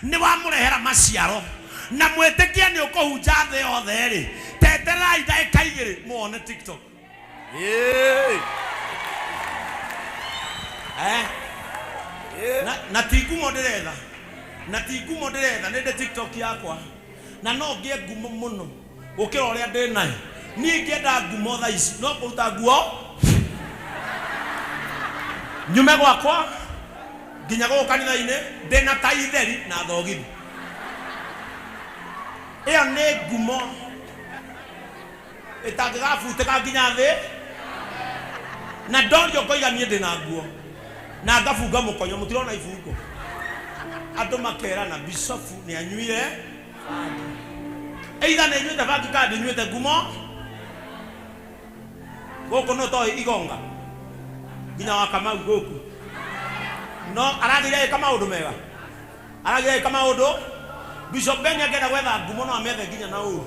Nĩ wamũrehera maciaro na mwĩtĩkie nĩ ũkũhunja thĩ yothe rĩ, teterai ndagĩka 2 muone TikTok. Ĩĩ. Eh? Ĩĩ. Na ti ngumo ndĩretha, na ti ngumo ndĩretha, nĩ ndĩ TikTok yakwa na no ngĩe ngumo mũno gũkĩra ũrĩa ndĩ nayo. Niĩ ingĩenda ngumo thaa ici no kũruta nguo nyume gwakwa nginya gũkũ kanitha-inĩ ndĩna tai theri na thogithi. Ĩyo nĩ ngumo ĩtangĩgabutĩka nginya thĩ, na ndorio ngoiga niĩ ndĩna nguo na ngabunga mũkonyo. Mũtirona ibungo, andũ makerana bishofu nĩ anyuire bangi. Either nĩ nyuĩte bangi kana ndinyuĩte, ngumo gũkũ no toĩ igonga nginya wa Kamau gũkũ no arathire ĩka maũndũ mega, arathire ĩka maũndũ. Bishop Ben angĩenda gwetha ngumo no amethe nginya na ũru.